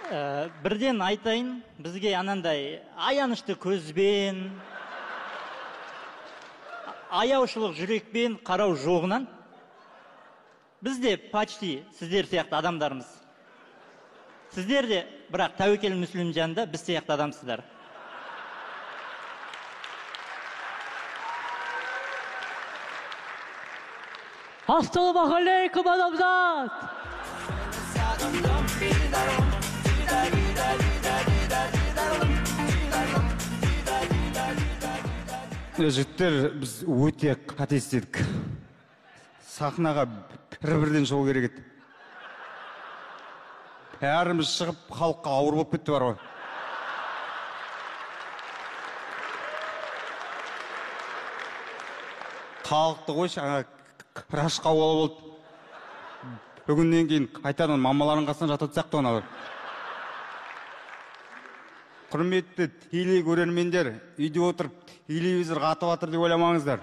Бірден айтайын, бізге анандай аянышты көзбен, аяушылық жүрекпен қарау жоғынан. Біз де почти сіздер сияқты адамдармыз. Сіздер де, бірақ Тәуекел Мүслімжан да біз сияқты адамсыздар. Ассалаумағалейкум, адамзат! Жігіттер, біз өте қате істедік. Сахнаға бір-бірден шығу керек еді. Бәріміз шығып, халыққа ауыр болып кетті бар ғой. Халықты қойшы, ана крашқа болды. Бүгіннен кейін қайтадан мамаларының қасынан жататын сияқты аналар. Құрметті телекөрермендер, үйде отырып телевизор қатып жатыр деп ойламаңыздар.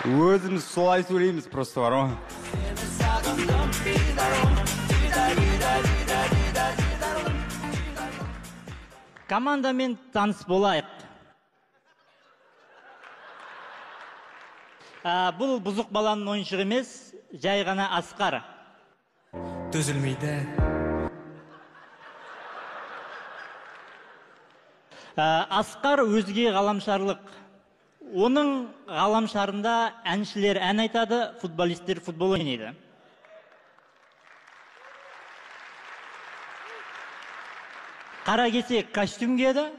Өзіміз солай сөйлейміз просто бар ғой. Командамен таныс болайық. Бұл бұзық баланың ойыншығы емес, жай ғана Асқар. Төзілмейді. Асқар өзге ғаламшарлық. Оның ғаламшарында әншілер ән айтады, футболисттер футбол ойнайды. Қара кесек костюм киеді.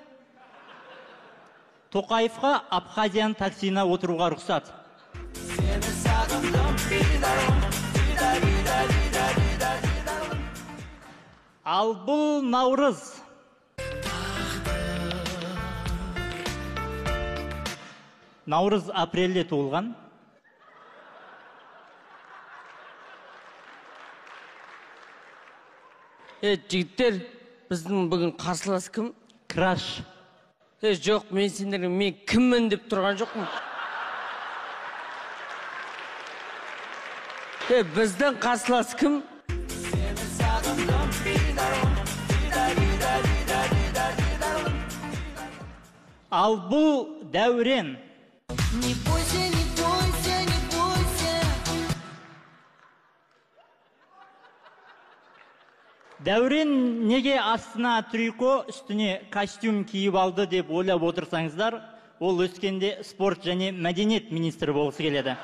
Тоқаевқа Абхазияның таксиіне отыруға рұқсат. Ал бұл Наурыз. Наурыз апрельде туылған. Жігіттер, біздің бүгін қарсылас кім? Краш. Жоқ, мен сендерге мен кіммін деп тұрған жоқпын. Біздің қарсылас кім? Ал бұл Дәурен. Не бойся, не бойся, не бойся. Дәурен неге астына трико, үстіне костюм киіп алды деп ойлап отырсаңыздар, ол өскенде спорт және мәдениет министрі болғысы келеді.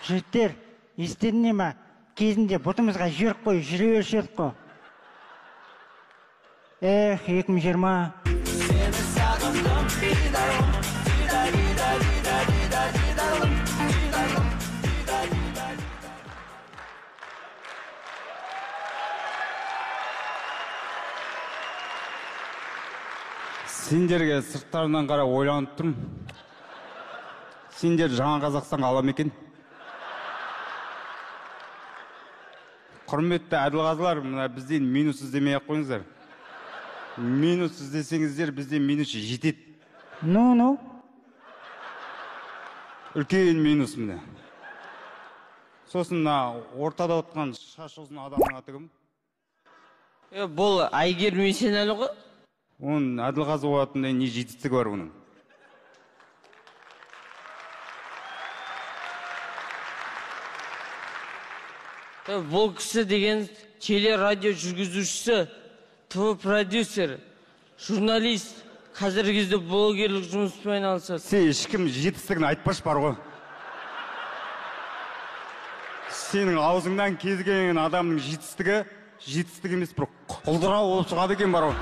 Жігіттер, естеріне ме, кезінде бұтымызға жер қой, жүре беруші едік қой. Эх, 2020. Сендерге сырттарынан қарап ойланып тұрмын. Сендер жаңа Қазақстанға ала ма екен? Құрметті әділқазылар, мына бізден минус іздемей-ақ қойыңыздар. Минус іздесеңіздер, бізден минус жетеді. Ну-ну. Үлкен минус міне. Сосын мына ортада отырған шаш ұзын адамның аты кім? Бұл Әйгерім Есенәлі ғой. Оның әділқазы болатындай не жетістігі бар оның? Бұл кісі деген телерадио жүргізушісі, ТВ продюсер, журналист, қазіргі кезде блогерлік жұмыспен айналысады. Сен ешкім жетістігін айтпашы бар ғой. Сенің аузыңнан кез келген адамның жетістігі, жетістік емес, бір құлдырау болып шығады екен бар ғой.